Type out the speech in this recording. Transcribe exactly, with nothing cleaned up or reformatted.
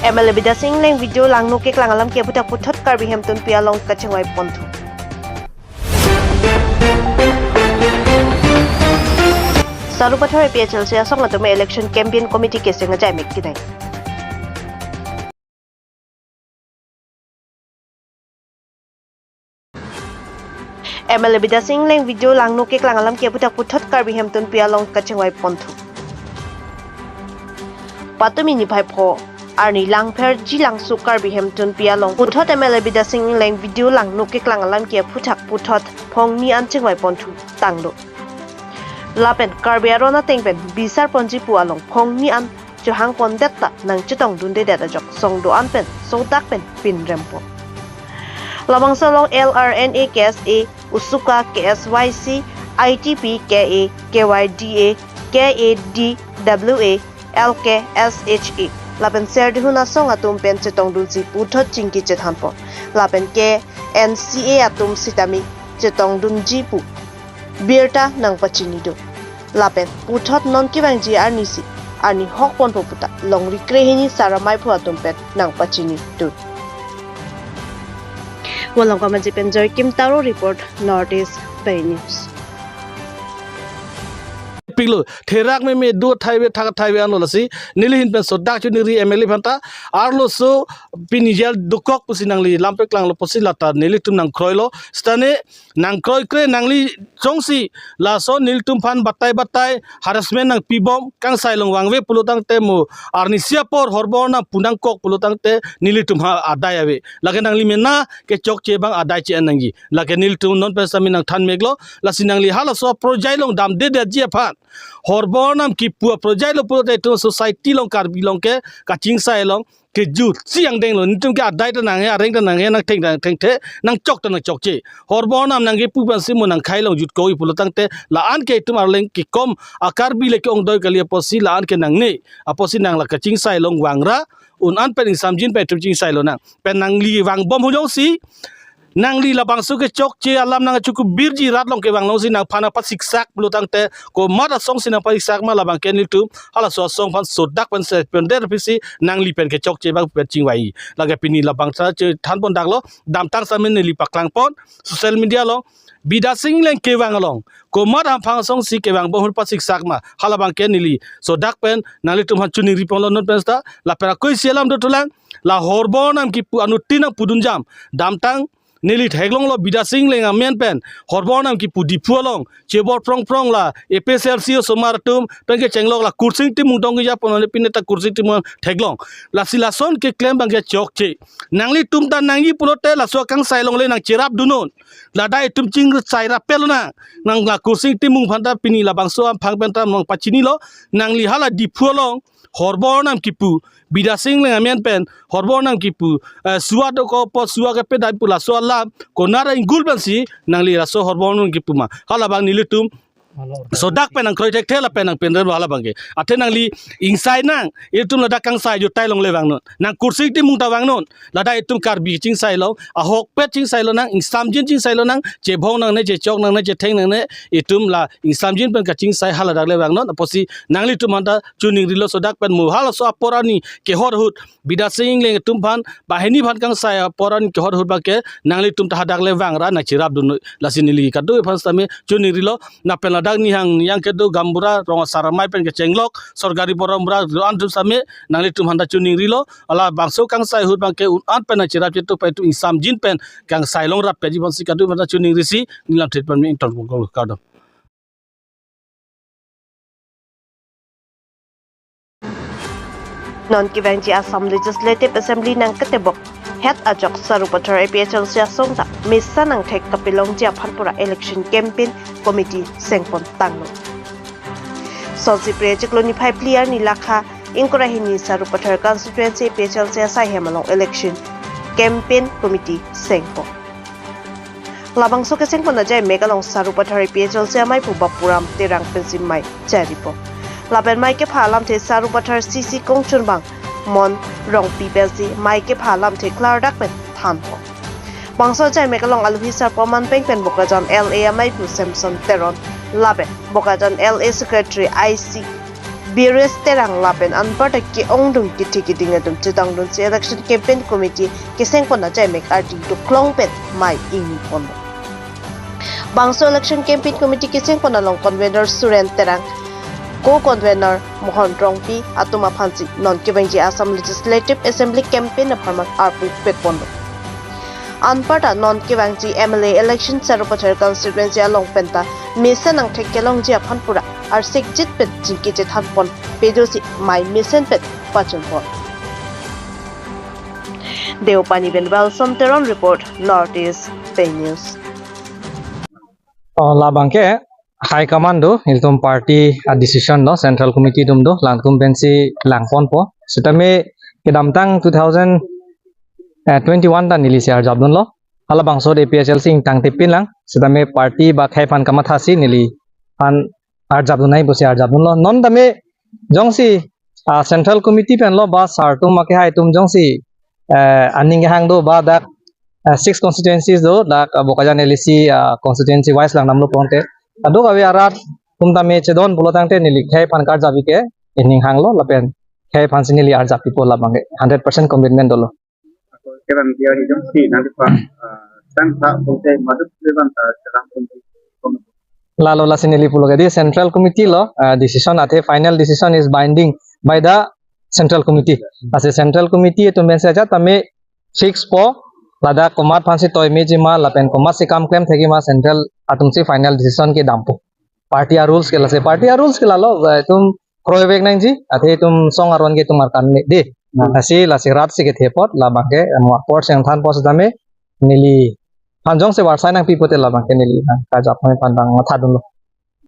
M L A Bidya Sing Engleng video langno keklang alam ke aphuthak puthot Karbi hemtunpi along kachingvai ponthu. Sarupathar A P H L C asong atum election campaign committee keseng ajai mek kinai. M L A Bidya Sing Engleng video langno keklang alam ke aphuthak puthot Karbi hemtunpi along kachingvai ponthu. Patumi niphai pho arni langpher ji langso Karbi hemtunpi along puthot M L A Bidya Sing Engleng video langno keklang alam ke aphuthak puthot phongni an chingvai ponthu tanglo. Lapen Karbi aron ateng pen bisar ponji pu along phongni an chohang pondet ta nangchetongdundedet ajok song do-an pen sodak pen pinrempo. Labangso along L R N A, K S A, USUKA, K S Y C, I T P, K A, K Y D A, K A D W A, L K S H A lapen Serdihun asong atum pen chetongdunsi puthot chingki chethanpo. Lapen K N C A atum sitame chetongdunji pu birta nangpachini do. Lapen puthot non kevangji arnisi arni hok ponpo puta longri krehini sar amaiphu atum pen nangpachini do. Volongkom Aji pen Joy Kim Taro report, North East Pei News. Piklo, therak meme do thaive thak thaive anlo lasi, neli ahin pen sodak choningri M L A aphanta, arloso pini jail dokok pusi nangli lam paklanglo pusi lata nelitum nangkroilo, sitame nangkroikre nangli jongsi laso nelitum aphan batai batai harassment nangpibom, kangsai along vangve pulo tangte mo arnisi apor horbor nangpu nangkok pulo tangte nelitum ha adai ave. Lake nangli mena kechokche abang adai che-en nangji. Lake nelitum non pen sitame nangthan meklo, lasi nangli halaso project along damdedetji aphan horbor nangkipu project lo pulote itum society along Karbi along ke kachingsai along kejut si angdenglo, nelitum ke adai ta nanghe, areng ta nanghe, nangtheng ta nangthengthe, nangchok ta nangchokche. Horbor nang nangkepu pensi mo nangkhei along jutkok-i pulo tangte la-an ke itum arleng kekom a-Karbi le ke-ongdoi kali apotsi la-an ke nangne. Apotsi nang la kachingsai along vangra, un-an pen ingsamjin pen itum chingsai lonang. Pen nangli vangbom hu jongsi nangli labangso kechokche alam nangchukubirji rat along kevang alongsi nangphan nangpasiksak pulo tangte komat asongsi nangpasiksak ma, labang ke nelitum halaso asong aphan sodak pen se pender pisi nangli pen kechokche abang pen chingvai. Lake pini labangso chethan pondaklo, damtang sitame neli paklangpon social media along, Bidya Sing Engleng kevang along komat hamphang asongsi kevangbom hu pasiksak ma, halabang ke neli sodak pen nanglitum aphan choningri ponlo non pen seta, lapen ako isi alam dothulang, la horbor nangkipu anuttin nangpudunjam, damtang neli theklonglo Bidya Sing Engleng amen pen horbor nangkipu Diphu along chebor prong prong la A P H L C osomar atum pen kechenglok la Kursing Timung dong keja ponone pine ta Kursing Timung theklong. Lasi lason keklem abang kechokche. Nanglitum ta nangji pulote laso akangsai along le nangcherapdunnon. Ladak itum chingsai rapel nang. Nang la Kursing Timung aphanta pini labangso hamphang pen ta nangpachinilo. Nangli hala Diphu along horbor nangkipu, Bidya Sing Engleng amen pen horbor nangkipu, eh, suat doko po suat kepedai pu laso alam konat inggul pensi nangli laso horbor nangkipu ma. Halabang nelitum sodak pen nangkroi thekthe lapen nangpinrem halabang ke. Athe nangli ingsai nang, itum ladak kangsai ajotai along le vangnon. Nang Kursing Timung ta vangnon. Ladak itum Karbi chingsai along, ahokpet chingsai lonang, ingsamjin chingsai lonang, chebhong nangne, chechok nangne, chetheng nangne, itum la ingsamjin pen kachingsai haladak le vangnon, apotsi nanglitum aphanta choningrilo sodak pen mo halaso apor arni kehot ahut, Bidya Sing Engleng atum aphan, banghini aphan kangsai apor arni kehot ahut abang ke, nanglitum ta hadak le vangra nangcherapdun, lasi neli kadokave aphan sitame choningrilo, lapen ladak nihang niyang kedo gaonbura rong asar amei pen kechenglok, sorkari borom bura antum sitame, nanglitum aphanta choningrilo, labangso kangsai ahut abang ke un-an pen nangcherap chetu pai tu ingsamjin pen kangsai longrap peji ponsi kadokave aphanta choningrisi, neli lamthe pen me ington kong kong kardom. Non kevangji Assam Legislative Assembly nangketebok het ajok Sarupathar A P H L C asong ta mesa nangthek kapelongji aphan pura election campaign committee sengpon tanglo. Sonsi Phre chiklo niphai phli arni lakha ingkoi ra hini Sarupathar constituency A P H L C asaihem along election campaign committee sengpon. Labangso kesengpon ajai mek along Sarupathar A P H L C amei pu Bapuram Terang pensi mei charipo. Lapen mei kepha alamthe Sarupathar C C kongchunbang Mon Rongpi pensi mei kepha alamthe klardak pen thanpo. Bangso ajai mek along aluhi sarpo aman peng pen Bokajan L A amei pu Samson Teron lapen Bokajan L A secretary I C Biresh Terang lapen anparta ke-ongdung kethe keding atum chetongdunsi election campaign committee kesengpon ajaimek ardi doklong pen mei ingni ponlo. Bangso election campaign committee kesengpon along convener Suren Terang, co-convener Mohan Rongpi atum aphansi non kevangji Assam Legislative Assembly campaign apharman arpu pet ponlo. Anparta non kevangji M L A election Sarupathar constituency along penta mesen angthek kelongji aphan pura arsikjit pen chingki chethan pon pedosi mei mesen pen pachun pon. Deopani pen Welson Teron report, North East Pei News. Oh, labang ke high command do, ilitum party a decision do, central committee atum do, latum pensi langponpo. Sitame kedamtang two thousand twenty-one ta nelisi arjapdunlo. Halabangso A P H L C ingtang tipin lang. Sitame party ba khei aphan kamathasi neliphan arjapdun nangji pusi arjapdunlo. Non tame jongsi ah, central committee penlo ba sir atum ake hai atum jongsi eh, aning kehang do ba dak eh, six constituencies do dak ah, Bokajan L A C ah, constituency wise langdamlo pulote, kadokave arat atum tame chedon pulo tangte neli khei aphan karjap-i ke ining hanglo lapen khei aphansi neli arjap-ipo, labang ke hundred percent commitment dolo. Ako kevangji ahi jongsi nangli pa ah, sang tha pulote madut levan ta serang pun. Lalo lasi neli pulo ke di central committee lo ah, decision athe final decision is binding by the central committee. Lasi central committee atum pensi ajat tame fix po, ladak komat aphansi toi meji ma lapen komatsi kam klem thekji ma central atumsi final decision kedampo. Party a rules ke lasi, party a rules ke lalo eh, itum kroivek nangji, athe itum song aron ke itum arkan me de. Lasi lasi rat si kethe apot labang ke mo apor seng than po sitame neliphan jongsi varsai nangpi pulote labang ke neli nang karjap aphan phan bang mathadunlo.